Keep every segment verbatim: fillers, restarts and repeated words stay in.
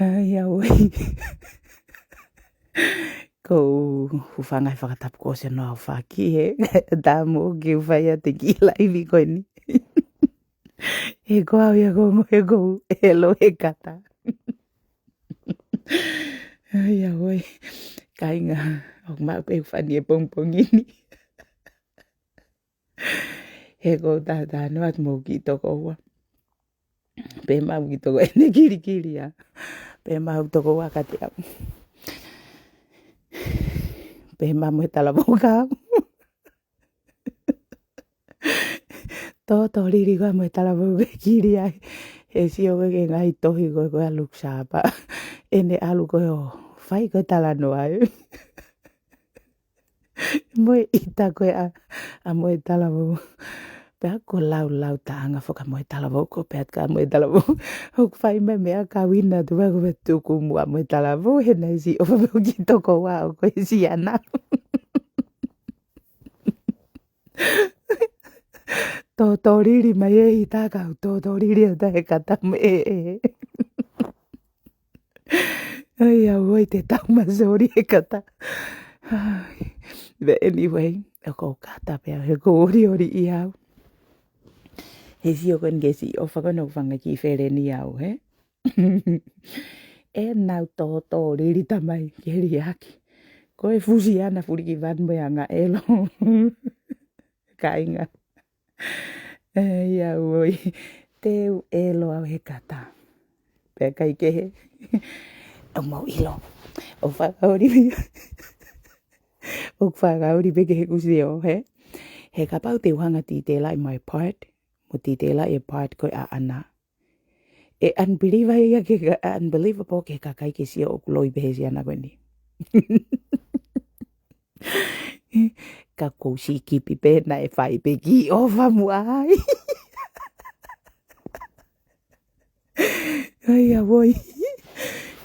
Ai, auē. Ko u hūfanga he fakatapu ko ē ʻo e noa ʻo faki he tā mo ke u fai atu e kiʻi laivi ko eni. He ko au ia ko Ngoue, ko u ʻelo he kata. Ai, auē. Kāinga, ʻoku maʻu pē ʻeku fani he pongipongi ni. He ko u tātā noa atu mo u kiʻi tokoua. Pea mau kiʻi toko ʻene kilikili ā. Pea mau tokoua kiate au. Pea mau mo e talavou ka. Tōtōlili ko ē mo e talavou ke kili ai. He sio ko ē ki he ngaahi tohi ko ē ko ē ʻa Luke Sharp. ʻEne ʻalu ko ē ʻo fai ko ē talanoa ē. Mo e ʻita ko ē ʻa, ʻa mo e talavou. Pea ko e laulau taʻanga foki ʻa mo e talavou ko ē pea ka mo e talavou. ʻOku fai mai meʻa ka uina tu pea ko e tuku muʻa mo e talavou he naʻe siʻi ʻofa pē ʻo kiʻi tokoua ʻo ko e siana. Tōtōlili mai e ʻita ka u tōtōlili ʻo taʻe kata mo e ʻē. Ai, auē te tau masoli e kata. Ai. But anyway, ʻoku ou kata pē au, he ʻoku ou ʻoliʻoli ʻi au. He sio ko eni ki he siʻi ʻofa ko eni ʻoku fanga kiʻi feleni au, he? ʻE nau tōtōlili tamai ke liʻaki. Ko e fuʻu siana fulikivanu mo e angaʻelo. Kāinga. Ai, auē. Te u ʻelo au he kata. Pea kai kehe. ʻOku mau ʻilo. ʻOku fakaoli. ʻOku fakaoli pē ke he kusi ʻo he. He kapau te u hanga ʻo titelaʻi my part. Mo titelaʻi e part ko ē ʻaʻana. ʻE unbeliever ia ke ka, unbelievable ke kakai ke sio ʻoku loi pē he siana ko eni. Ka ʻoku ou siʻi kipi pē naʻe fai pē kiʻi ʻofa muʻa ai. Ai, auē.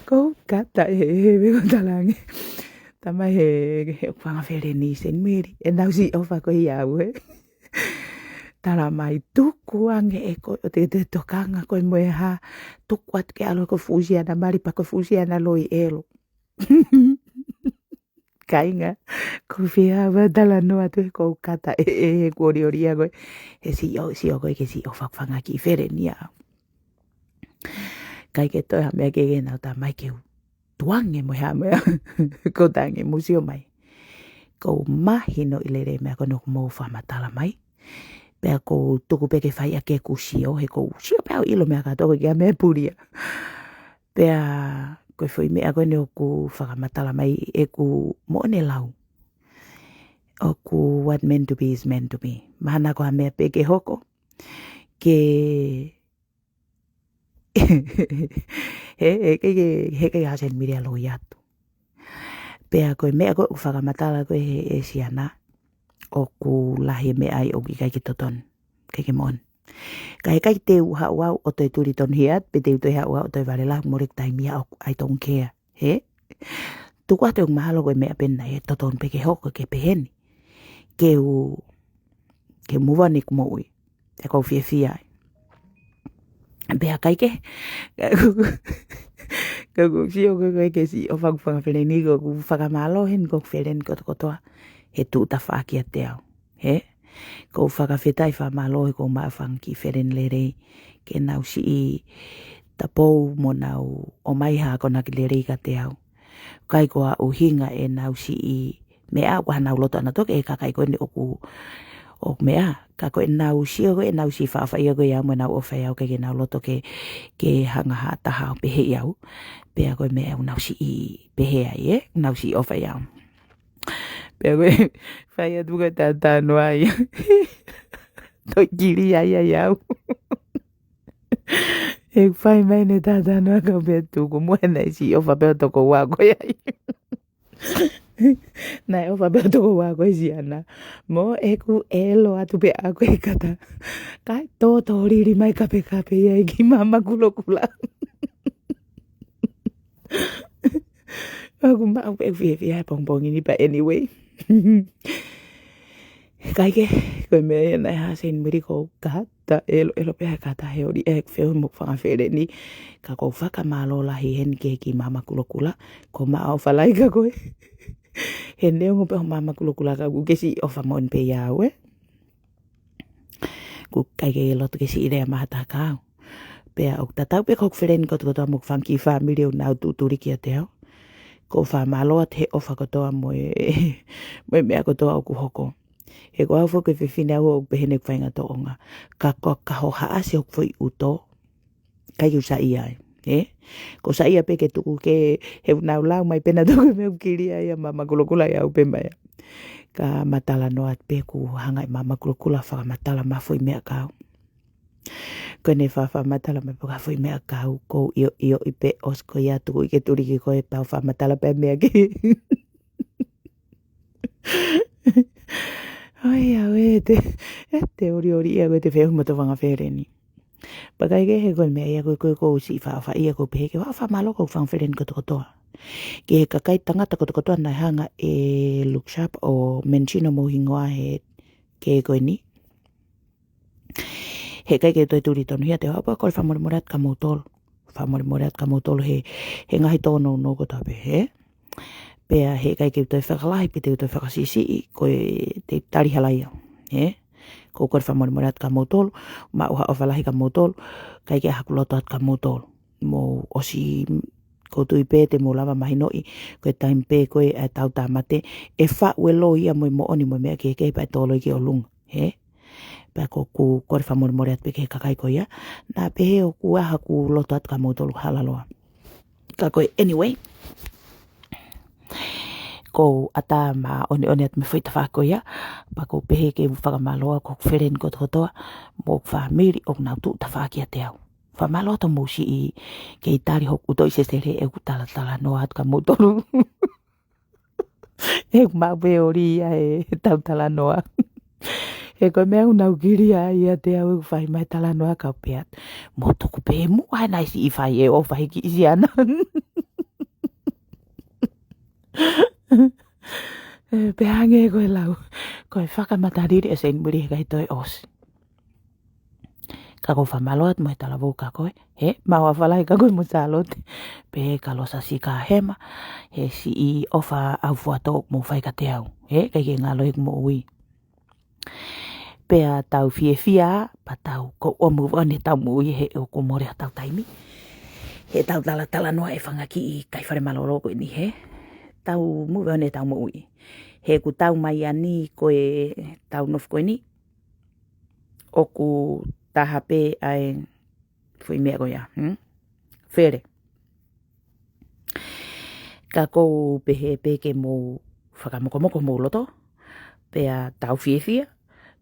ʻOku ou kata ē, he, he, he, ko talange. Tamai he, he fanga feleni Saint Mary. ʻE nau siʻi ʻofa ko ia au, he. Tala mai tuku ange ē ko ē ʻo te, te tokanga ko ē mo e hā. Tuku atu ke ʻalu ko e fuʻu siana mali pea ko e fuʻu siana loi ʻelo. Kāinga, ko e fie ʻave talanoa atu he ʻoku ou kata ē, ē, he ʻoku ou ʻoliʻoli ʻi au ko ē. He siʻi ʻo, siʻi ʻo ko ē ke siʻi ʻofa fanga kiʻi feleni au. Kai ke toe ha meʻa ke ke nau tā mai ke u tuange mo e hā mo e hā. Ko tangi mo sio mai. ʻOku ou mahinoʻi lelei e meʻa ko eni ʻoku mou fakamatala mai. Pea ʻoku ou tuku pē ke fai ʻa e kusi ʻo he ʻoku ou sio pē au ʻilo meʻa kātoa ko e kiʻi meʻa pulia. Pea ko e foʻi meʻa ko eni ʻoku fakamatala mai ʻeku moʻoni lau. ʻOku what meant to be is meant to be. Mahalo ko ha meʻa pē ke hoko. Ke he, he, he, he, he, he Saint Mary ʻa loi atu. Pea ko e meʻa ko ē ʻoku fakamatala ko ē he, he siana. ʻOku lahi e meʻa ai ʻoku ʻikai ke totonu. ʻIkai ke moʻoni. Ka heʻikai te u haʻu au ʻo toe tuli tonu hia, pe te u toe haʻu au ʻo toe vale lau mole taimi ia ʻoku I don't care. He? Tuku atu ʻeku mahalo ko e meʻa pē naʻe totonu pē ke hoko ke pehē ni. Ke u, ke move on ʻeku moʻui. ʻOku ou fiefia ai. Pea kai ke. Ka ʻoku ou sio ko ē ke siʻi ʻofa ʻeku fanga feleni ʻoku ou fakamālō heni ko e feleni kotokotoa. He tuʻu tafaʻaki ʻiate au. He? ʻOku ou fakafetaʻi fakamālō he ʻoku ou maʻu fanga kiʻi feleni lelei. Ke nau siʻi tapou mo nau ʻomai ha akonaki lelei kiate au. ʻIkai ko ha ʻuhinga ʻenau siʻi meʻa, ʻoku ʻi ai hanau loto ʻanautolu ki he kakai ko eni ʻoku, ʻoku meʻa. Ka ko ʻenau sio ko ē ʻenau siʻi faʻa fai ko ē ia mo ʻenau ʻofa ʻi au ʻikai ke nau loto ke, ke hanga ha taha ʻo pehē ʻi au. Pea ko e meʻa ʻoku nau siʻi pehē ai ē, nau siʻi ʻofa ʻi au. Pea ko e fai atu ko e tātā noa ia. Toe kili ai ai au. ʻE fai mai ʻene tātā noa ka pea tuku muʻa naʻe siʻi ʻofa pē ʻo tokoua ko ia ai. Naʻe ʻofa pē ʻo tokoua ko e siana. Mo ʻeku ʻelo atu pē ʻa ko e kata. Kae tōtōlili mai kapekape ia ʻi he kiʻi maama kulokula. ʻOku maʻu pē ʻeku fiefia he pongipongi ni, but anyway. Kai ke, ko e meʻa ia naʻe hā Saint Mary ʻoku ou kata ta ʻeloʻelo pē ʻa e kātaki ʻo ʻikai ke feohi mo e fanga feleni. Ka ʻoku ou fakamālō lahi heni ki he kiʻi mama kulokula. Ko e maʻu ʻofa lahi ka ko e. He neongo pē hoʻo mama kulokula ka ʻoku ke siʻi ʻofa moʻoni pē ʻia au ē. ʻOku ʻikai ke loto ke siʻi lea maha taha kia au. Pea ʻoku tatau pē ko hoku feleni kotokotoa mo e fanga kiʻi fāmili ʻoku nau tūtuli kiate au. ʻOku ou fakamālō atu he ʻofa kotoa mo e, mo e meʻa kotoa ʻoku hoko. He ko au foki ko e fefine au ʻoku pehē ni ʻeku faʻahinga tōʻonga. Ka ko e ka hohaʻasi hoku foʻi ʻuto. ʻIkai ke u saiʻia ai. Ē? ʻOku ou saiʻia pē ke tuku ke he ʻoku nau lau mai pē nautolu ko e meʻa ʻoku kilia ia mama kulokula ʻia au pē mai. Ka ma talanoa atu pē ʻoku hanga ʻe mama kulokula fakamatala mai ha foʻi meʻa kia au. Ko ʻene fakamatala mai pē ha foʻi meʻa kia au ʻoku ou ʻioʻioʻi pē ʻosi ko ia tuku ʻi ke tuliki ko e pau fakamatala pē meʻa ki. ʻOi, ʻa ē te, ē te ʻoliʻoli ia ko e te feohi mo e fanga feleni. Pea ʻikai ke he ko e meʻa ia ko e, ko e, ʻoku ou siʻi faʻa ʻofa ia ʻoku ou pehē ke u fakamālō ki hoku fanga feleni kotokotoa. Ki he kakai tangata kotokotoa naʻe hanga ʻe Luke Sharp ʻo mention homou hingoa he kehe ko eni. He ʻikai ke toe tuli tonu hia te hoa pea ʻoku ou fakamolemole atu kia moutolu. Fakamolemole atu kia moutolu he, he ngaahi tōnounou kotoa pē, ē? Pea he ʻikai ke u toe fakalahi pe te u toe fakasiʻisiʻi, ko e te u tali halaia, ē? ʻOku ou fakamolemole atu kia moutolu, maʻu ha ʻofa lahi kia moutolu, ʻikai ke ʻi ai haku loto atu kia moutolu. Mou ʻosi ʻoku ou tui pē te mou lava mahinoʻi, ko e taimi pē ko ē ʻa e tau tāmate, ʻe faʻu e loi ia mo e moʻoni mo e meʻa kehekehe pea ʻe tō loi ki ʻolunga, ē? Pea ʻoku ou fakamolemole atu pē ki he kakai ko ia. Naʻa pehē ʻoku ʻi ai haku loto atu kia moutolu hala loa. Ka ko e anyway. ʻOku ou ʻatā māʻoniʻoni atu mei he foʻi tafaʻaki ko ia. Pea ʻoku ou pehē ke u fakamālō ki hoku feleni kotokotoa. Mo hoku fāmili ʻoku nau tuʻu tafaʻaki kiate au. Fakamālō atu mou siʻi kei tali hoku ʻuto ʻi Sesele ʻeku talatalanoa atu kia moutolu. ʻEku maʻu pē ʻoli ia he tau talanoa. He ko e meʻa ʻoku nau kilia ai ʻiate au ʻeku fai mai talanoa kau pē atu. Mou tuku pē muʻa he naʻe siʻi fai e ʻofa he kiʻi siana. Ē, pea hangē ko e lau. Ko e fakamatalili ʻe Saint Mary he ʻikai toe ʻosi. Ka ʻoku ou fakamālō atu mo e talavou kia koe. He, maʻu ʻofa lahi kia koe mo Sālote. Pea kia Losa Sika Hema. He siʻi ʻofa ʻaufuatō ʻoku mou fai kiate au. He, ʻikai ke ngalo ʻeku moʻui. Pea tau fiefia, pea tau ko ʻomi ʻa e tau moʻui he ʻoku mole ʻa e tau taimi. He tau talatalanoa e fanga kiʻi kai fale mālōlō ko eni he. Tau move on e tau moʻui. He ʻoku tau mai ʻeni ko e tau nofo ko eni. ʻOku taha pē ʻa e foʻi meʻa ko ia, hmm? Fele. Ka ʻoku ou pehē pē ke mou fakamokomoko homou loto, pea tau fiefia,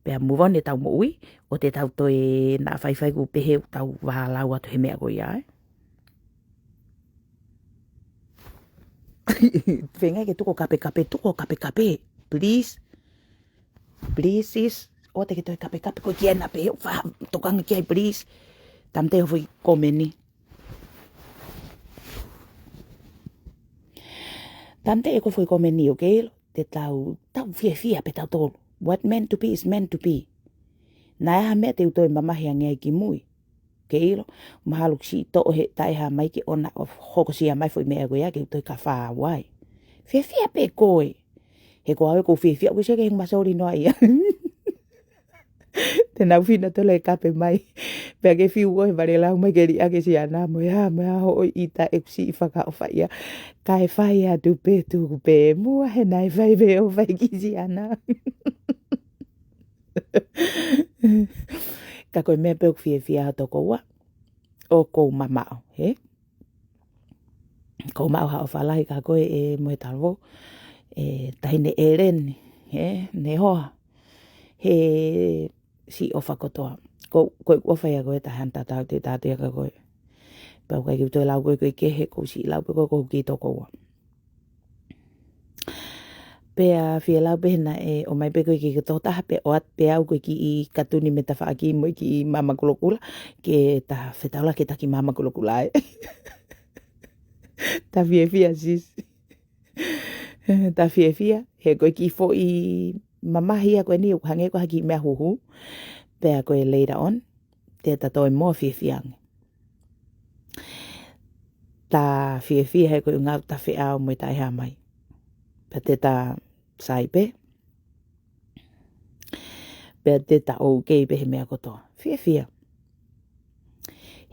pea move on e tau moʻui, ʻo te tau toe naʻa faifai ʻoku pehē ʻoku tau vālau atu he meʻa ko ia, ē? Feinga ke tuku kapekape, tuku kapekape, please. Please, sis. ʻOua te ke toe kapekape, ko e kiʻi ʻena pē, fa, tokanga ki ai, please. Tāmateʻi hoʻo foʻi komeni. Tāmateʻi ko e foʻi komeni, ʻoku ke ʻilo, te tau, tau fiefia pē tautolu. What meant to be is meant to be. Naʻe ʻi ai ha meʻa te u toe mamahi ange ai ki mui. Ke ʻilo, mahalo ʻoku siʻi toʻo he taʻehāmai ke ʻoua naʻa hokosia mai foʻi meʻa ko ia ke u toe kafā ai. Fiefia pē koe. He ko au ʻoku ou fiefia, ʻoku ʻikai ke he masoli noa ia. Te nau fina tole kape mai. Pea ke fiu ʻo he vale lau mai ke liʻaki e siana mo e hā, mo e hā hoʻo ʻita ʻeku siʻi fakaʻofa ia. Kae fai atu pē tuku pē muʻa he naʻe fai pē ʻofa ki he siana. Ka ko e meʻa pē ʻoku fiefia ʻa tokoua. ʻOku ou mamaʻo, he? ʻOku ou maʻu ha ʻofa lahi kia koe ē mo e talavou. ʻE Taʻahine ʻEleni, he? Ne hoa. He siʻi ʻofa kotoa. Ko, ko e ʻofa ia ko e taha ʻa e tatau te u tala atu ia kia koe. Pea ʻoku ʻikai ke u toe lau koe ko e kehe, ʻoku ou siʻi lau pē koe ko hoku kiʻi tokoua. Pea fie lau pē naʻe ʻomai pē ko e kiʻi tokotaha pē ʻoatu pē au ko e kiʻi katuni mei tafaʻaki mo e kiʻi mama kulokula ke ta fetaulaki ʻaki mama kulokula ē. Ta fiefia sis. Ta fiefia, he ko e kiʻi foʻi mamahi ia ko eni ʻoku hangē ko ha kiʻi meʻa huhu. Pea ko e later on, te ta toe moʻua fiefia ange. Ta fiefia he ko e ʻuhinga ʻoku ta feʻao mo e taʻehāmai. Pea te ta sai pē. Pea te ta ʻoukei pē he meʻa kotoa. Fiefia.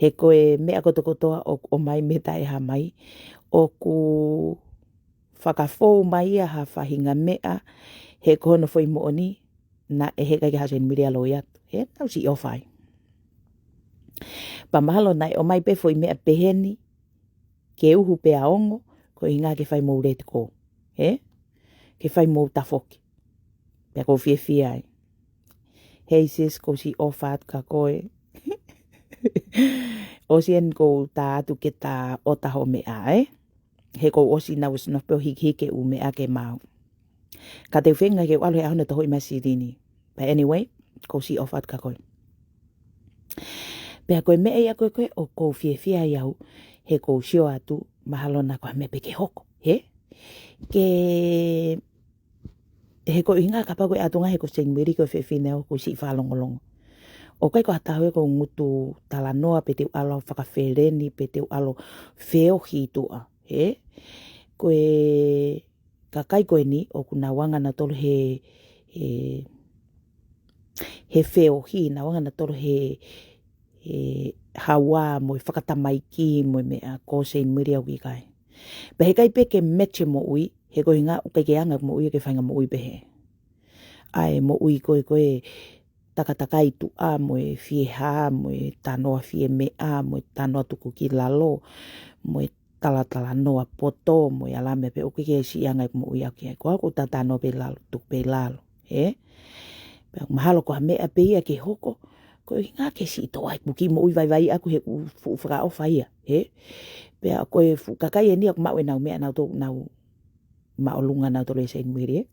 He ko e meʻa kotokotoa ʻoku ʻomai mei he taʻehāmai, ʻoku fakafou mai ia ha faʻahinga meʻa, he ko hono foʻi moʻoni, naʻe heʻikai ke ha Seinimili ʻalu atu. He naʻa ku siʻi ʻofa ai. Pea mahalo naʻe ʻomai pē foʻi meʻa pehē ni, ke uhu pea ongo, ko e ʻuhinga ke fai mo let go. He? Ke fai mo tafoki. Pea ʻoku ou fiefia ai. Hei sis, ʻoku ou siʻi ʻofa atu kia koe. ʻOsi eni ʻoku ou tā atu ke ta ʻota hoʻo meʻa, ē? He ʻoku ou ʻosi nau ʻosi nofo pē ʻo hikihiki e ʻū meʻa ke maau. Ka te u feinga ke u ʻalu he ʻaho ni ʻo tohoʻi mai e silini. But anyway, ʻoku ou siʻi ʻofa atu kia koe. Pea ko e meʻa ia ko ē ko ē ʻoku ou fiefia ai au, he ʻoku ou sio atu, mahalo naʻa ko ha meʻa pē ke hoko, he? Ke, he ko e ʻuhinga kapau ko e ʻatunga he ko Seinimili ko e fefine ʻoku ou siʻi fakalongolongo. ʻOku ʻikai ko ha taha ʻoku ou ngutu talanoa pe te u ʻalu ʻo fakafeleni pe te u ʻalu ʻo feohi ʻi tuʻa, he? Ko e kakai ko eni ʻoku nau anga nautolu he, he, he feohi, nau anga nautolu he, he haua mo e fakatamaiki mo e meʻa, ko Seinimili ʻoku ʻikai. Pea heʻikai pē ke match e moʻui, he ko e ʻuhinga ʻoku ʻikai ke anga e moʻui ke faʻahinga moʻui pehē. ʻA e moʻui ko ē ko e takatakai tuʻa mo e fiehā, mo e talanoa fiemeʻa, mo e talanoa tuku ki lalo, mo e talatalanoa poto, mo e ʻalu ā meʻa pē ʻoku ʻikai ke siʻi anga e moʻui ʻaʻaku ia. Ko au ʻoku ou talanoa pē lalo, tuku pē lalo, he? Pea mahalo ko ha meʻa pē ia ke hoko, ko e ʻuhinga ke siʻi toʻa ʻeku kiʻi moʻui vaivai ʻaʻaku he ʻoku fuʻu fakaʻofa ia, he? Pea ko e fuʻu kakai eni ʻoku maʻu ʻenau meʻa nautolu ʻoku nau māʻolunga nautolu ʻe Seinimili, ē?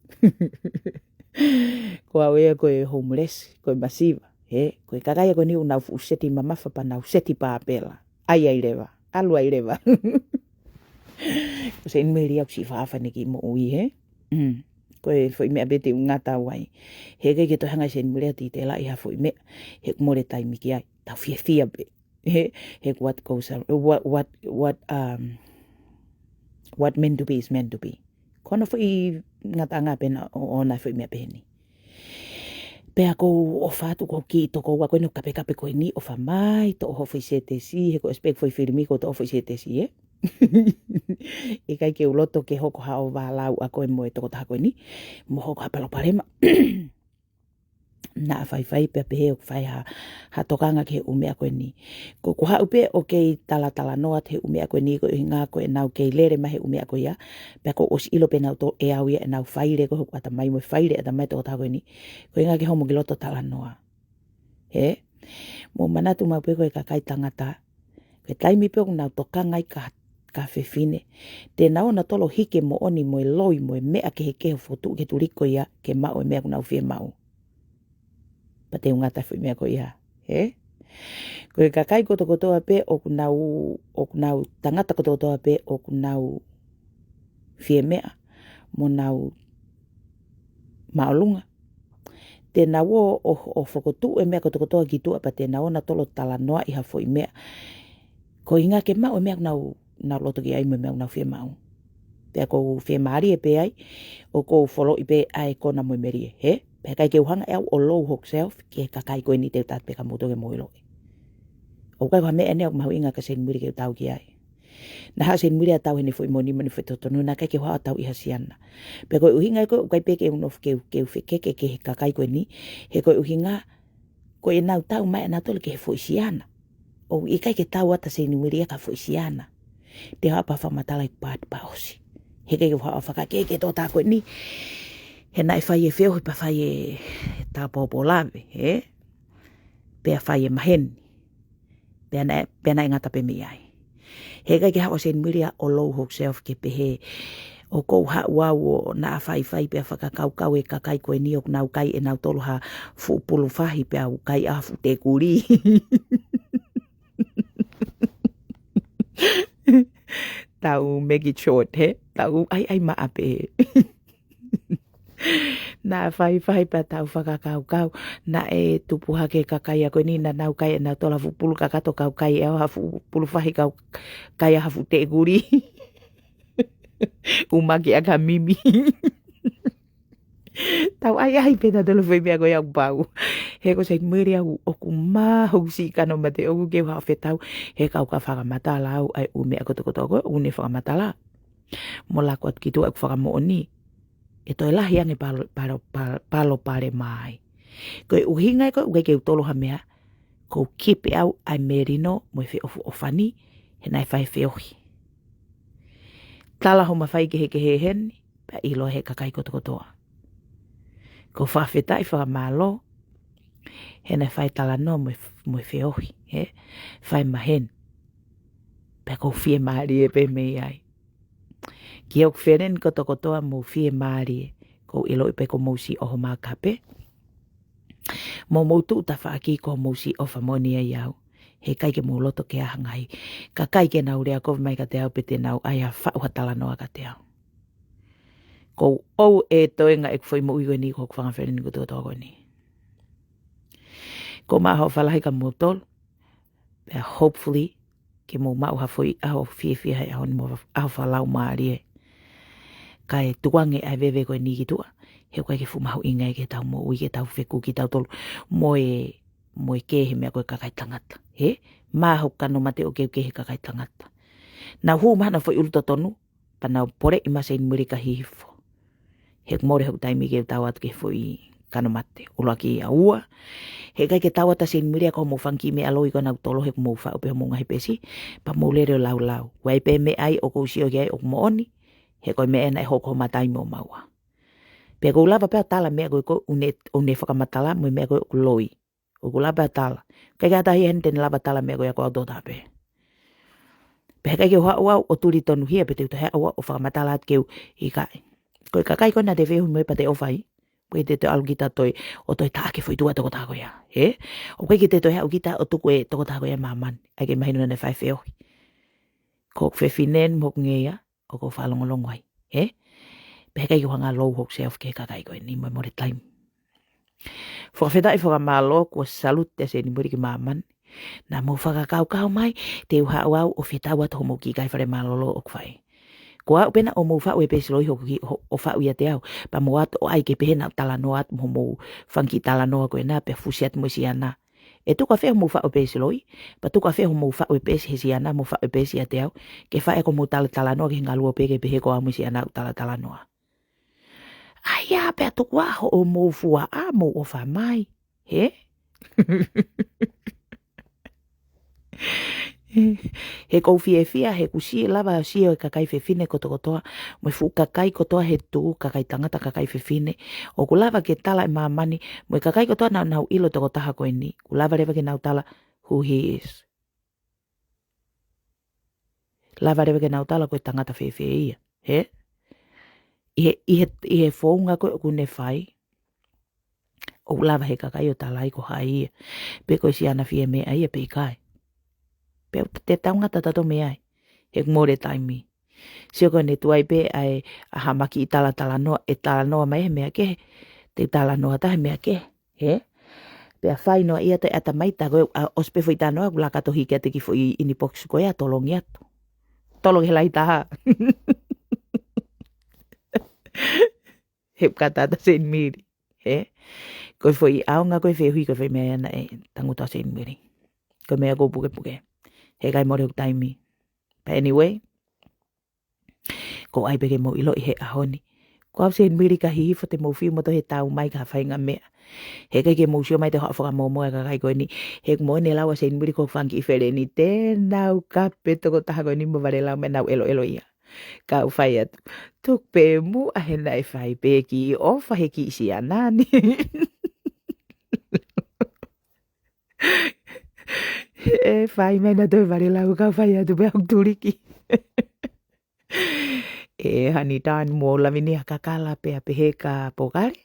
Ko au ia ko e homeless, ko e masiva, he? Ko e kakai ko eni ʻoku nau fuʻu seti mamafa pea nau seti pāpela. ʻAi ai leva, ʻalu ai leva. Ko Seinimili ʻoku siʻi fakaʻofa ʻene kiʻi moʻui, he? Mm. Ko e foʻi meʻa pē te u ngata ai. Heʻikai ke toe hanga ʻe Seinimili ʻo titelaʻi ha foʻi meʻa, he ʻoku mole taimi ki ai. Tau fiefia pē. He, he what goes ar-, what, what, what, um, what meant to be is meant to be. Ko hono foʻi ngataʻanga pē naʻa ʻo, ʻona foʻi meʻa pehē ni. Pea ʻoku ou ʻofa atu ʻoku ou kiʻi tokoua ko eni ʻoku kapekape ko eni ʻofa mai, toʻo hoʻo foʻi sētesi, he ʻoku ou expect foʻi filimi ʻoku toʻo foʻi sētesi, ē? ʻIkai ke u loto ke hoko haʻo vālau ʻa koe mo e tokotaha ko eni, mo hoko ha palopalema. Naʻa faifai pea pehē ʻoku fai ha, ha tokanga ki he ʻū meʻa ko eni. Ko ʻeku haʻu pē ʻo kei talatalanoa atu he ʻū meʻa ko eni ko e ʻuhinga ko ʻenau kei lele mai he ʻū meʻa ko ia. Pea ʻoku ou ʻosi ʻilo pē nautolu ʻe au ia ʻenau faile ko ē ʻoku ʻatamai mo e faile ʻatamai tokotaha ko eni. Ko e ʻuhinga ke homo ki loto talanoa. He? Mou manatu maʻu pē ko e kakai tangata. Ko e taimi pē ʻoku nau tokanga ai ki ha, ki ha fefine. Te nau ō nautolu ʻo hiki e moʻoni mo e loi mo e meʻa kehekehe ʻo fokotuʻu ki he tuliki ko ia ke maʻu e meʻa ʻoku nau fiemaʻu. Pea te u ngata foʻi meʻa ko ia, he? Ko e kakai kotokotoa pē ʻoku nau, ʻoku nau tangata kotokotoa pē ʻoku nau fiemeʻa mo nau māʻolunga. Te nau ō ʻo, ʻo fokotuʻu e meʻa kotokotoa ki tuʻa pea te nau ō nautolu ʻo talanoaʻi ha foʻi meʻa. Ko e ʻuhinga ke maʻu e meʻa ʻoku nau, nau loto ki ai mo e meʻa ʻoku nau fiemaʻu. Pea ʻoku ou fiemālie pē ai, ʻoku ou foloʻi pē ʻa e kona mo e melie, he? Pea ʻikai ke u hanga ʻe au ʻo low hoku self ki he kakai ko eni te u tala pē kia moutolu ke mou ʻiloʻi. ʻOku ʻikai ko ha meʻa eni ʻoku mahuʻinga kia Seinimili ke u tau ki ai. Naʻa haʻu Seinimili ʻo tau heʻene foʻi moʻoni mo ʻene foʻi totonu, naʻe ʻikai ke u haʻu ʻo tau ʻi ha siana. Pea ko e ʻuhinga ia ko ē ʻoku ʻikai pē ke u nofo ke u, ke u fekeke ki he kakai ko eni, he ko e ʻuhinga ko ʻenau tau mai ʻanautolu ki he foʻi siana. ʻOku ʻikai ke tau atu ʻa Seinimili ia ki ha foʻi siana. Te u haʻu pē ʻo fakamatala ʻeku paati pea ʻosi. Heʻikai ke u haʻu ʻo fakakehekehe e tokotaha ko eni. He naʻe fai e feohi pea fai e tāpōpō lave, he? Pea fai e maheni. Pea naʻe, pea naʻe ngata pē mei ai. Heʻikai ke haʻu ʻa Seinimili ia ʻo low hoku self ke pehē ʻoku ou haʻu au ʻo naʻa faifai pea fakakaukau e kakai ko eni ʻoku nau kai ʻe nautolu ha fuʻu pulu fahi pea u kai ʻa e fuʻu tekuli. Tau make it short, he? Tau ʻai, ʻai maʻa pē. Naʻe faifai pea tau fakakaukau, naʻe tupu hake e kakai ko eni, naʻa nau kai ʻenau tola fuʻu pulu kakato, kau kai ʻe au ha fuʻu pulu fahi, kau kai ha fuʻu teʻekuli. ʻUmaki ʻaki ha mimi. Tau ʻai ʻai pē nautolu foʻi meʻa ko ia ʻoku pau. He ko Seinimili au ʻoku mahuʻinga siʻi kano mate ʻoku ke u haʻu ʻo fetau. He kau ka fakamatala au ʻa e ʻū meʻa kotokotoa ko ē ʻoku ne fakamatala. Mo lako atu ki tuʻa ʻeku fakamoʻoni. ʻE toe lahi ange palo, palo, palo, palopalema ai. Ko e ʻuhinga ia ko ē ʻoku ʻikai ke u tolo ha meʻa, ʻoku ou kipe au ʻa e melino mo e feʻofoʻofani, he naʻe fai e feohi. Tala hoʻo mafai kehekehe heni, pea ʻilo he kakai kotokotoa. ʻOku ou fakafetaʻi fakamālō, he naʻe fai e talanoa mo e, mo e feohi, he fai maheni. Pea ʻoku ou fiemālie pē mei ai. Ki hoku feleni kotokotoa mou fiemālie, ʻoku ou ʻiloʻi pē ʻoku mou siʻi ʻoho makape. Mo mou tuʻu tafaʻaki ʻoku mou siʻi ʻofa moʻoni ai au. He ʻikai ke mou loto ke ʻahangahi. Kakai ke nau lea kovi mai kiate au pe te nau ʻai ha faʻu ha talanoa kiate au. ʻOku ou ʻoatu e toenga ʻeku foʻi moʻui ko eni ki hoku fanga feleni kotokotoa ko eni. ʻOku ou maʻu ha ʻofa lahi kia moutolu. Pea hopefully, ke mou maʻu ha foʻi ʻaho fiefia he ʻaho ni mo ha ʻaho fakalaumālie. Kae tukuange ʻa e veve ko eni ki tuʻa. He ʻoku ʻikai ke fuʻu mahuʻinga ia ke tau moʻui ke tau fekuki tautolu. Mo e, mo e kehe meʻa ko e kakai tangata. He? Maʻa hoku kano mate ʻoku ou kehe kakai tangata. Naʻa ku hū mai hana foʻi ʻulu totonu. Pea naʻa ku poleʻi mai Seinimili ka hihifo. He ʻoku mole hoku taimi ke u tau atu ki he foʻi kano mate. ʻUluaki ia, ua. He ʻikai ke tau atu ʻa Seinimili ʻaki hoʻomou fanga kiʻi meʻa loi ko ē naʻa ku tolo he ʻoku mou faʻu pē homou ngaahi peesi. Pea mou lele ʻo laulau. ʻOku ʻi ai pē meʻa ai ʻoku ou sio ki ai ʻoku moʻoni. He ko e meʻa ena ʻe hoko ho mata ai mo maua. Pea ʻoku ou lava pē ʻo tala meʻa ko ē ʻoku ne, ʻoku ne fakamatala mo e meʻa ko ē ʻoku loi. ʻOku ou lava pē ʻo tala. ʻIkai ke ʻi ai ha taha ia heni te ne lava tala meʻa ko ia ʻoku ou tala pē. Pea he ʻikai ke u haʻu au ʻo tuli tonuhia pe te u toe haʻu au ʻo fakamatala atu ke u ʻikai. Ko e kakai ko ē naʻa te feohi mo ia pea te ʻofa ai. ʻOku ʻikai te toe ʻalu kita ʻo toe, ʻo toe taʻaki e foʻi tuʻa tokotaha ko ia. He? ʻOku ʻikai ke te toe haʻu kita ʻo tuku e tokotaha ko ia ʻi māmani. ʻAi ke mahino naʻe fai e feohi. Ko hoku fefine ni mo hoku ngeia, ʻoku ou fakalongolongo ai. He? Pea he ʻikai ke u hanga ʻo lou hoku self ki he kakai ko eni mo e mole taimi. Fakafetaʻi fakamālō kuo salute ʻa Seinimili ki māmani. Naʻa mou fakakaukau mai, te u haʻu au ʻo fetau atu hoʻomou kiʻi kai fale mālōlō ʻoku fai. Ko au pē naʻa mou faʻu e peesi loi hoku kiʻi, ho-, ʻo faʻu ʻiate au. Pea mou ō atu ʻo ʻai ke pehē naʻa ku talanoa atu mo hoʻomou fanga kiʻi talanoa ko ena pea fusi atu mo e siana. ʻE tuku ʻafē hoʻomou faʻu e peesi loi, pea tuku ʻafē hoʻomou faʻu e peesi he siana mo faʻu e peesi ʻiate au, ke fai ʻaki hoʻomou talatalanoa ki he ngaluope ke pehē ko au mo e siana ʻoku talatalanoa. ʻAi ia pea tuku ā hoʻomou fuaʻa mo ʻofa mai. He? He ʻoku ou fiefia, he ʻoku ou sio lava ʻo sio e kakai fefine kotokotoa, mo e fuʻu kakai kotoa he tuʻu, kakai tangata, kakai fefine. ʻOku lava ke tala e māmani, mo e kakai kotoa naʻa nau ʻilo e tokotaha ko eni. ʻOku lava leva ke nau tala who he is. Lava leva ke nau tala ko e tangata fēfē ia. He? ʻI he, ʻi he, ʻi he founga ko ē ʻoku ne fai. ʻOku lava he kakai ʻo tala ai ko hai ia. Pe ko e siana fie meʻa ia pe ʻikai. Pea te tau ngata tautolu mei ai. He ʻoku mole taimi. Sio ko eni tuai pē ʻa e ʻaho mai ke talatalanoa, ʻe talanoa mai he meʻa kehe. Te talanoa atu he meʻa kehe. He? Pea fai noa ia te ʻata mai ta ko e, ʻa, ʻosi pē foʻi talanoa, ʻoku laka atu hiki atu ki he foʻi inbox ko ia, tolongi atu. Tolongi he lahi taha. He ʻoku kātaki ʻa Seinimili. He? Ko e foʻi ʻaonga ko e feohi ko e foʻi meʻa naʻe tangutu ai ʻa Seinimili. Ko e meʻa ʻoku ou pukepuke. He ʻikai mole hoku taimi. But anyway, ʻoku ou ʻai pē ke mou ʻiloʻi he ʻaho ni. Ko au Seinimili ka hihifo te mou fiu mo toe tau mai ki ha faʻahinga meʻa. He ʻikai ke mou sio mai te u haʻu ʻo fakamōmoa e kakai ko eni. He ʻoku moʻoni e lau ʻa Seinimili ko e fanga kiʻi feleni te nau kape tokotaha ko eni mo valelau mo nau ʻeloʻelo ia. Kau fai atu. Tuku pē muʻa he naʻe fai pē kiʻi ʻofa he kiʻi siana ni. ʻE fai mai naʻa toe valelau kau fai atu pē ʻoku tuliki. ʻE Honey Don mo Lavinia kakala pea pehē ka pokale.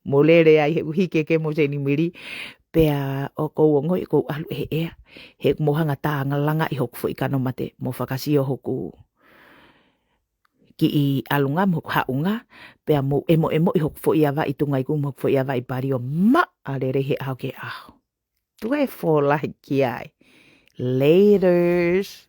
Mo lele ai he ʻuhi ke ke mo Seinimili. Pea ʻoku ou ongoʻi ʻoku ou ʻalu ʻe he ʻea. He ʻoku mou hanga tāngalanga ʻi hoku foʻi kano mate. Mo fakasio hoku kiʻi ʻalunga mo hoku haʻunga, pea mou ʻemoʻemoʻi hoku foʻi avaʻi tungaiku mo hoku foʻi avaʻi palio maʻa lelei he ʻaho ki he ʻaho. Tuku e fōlahi ki ai. Laters.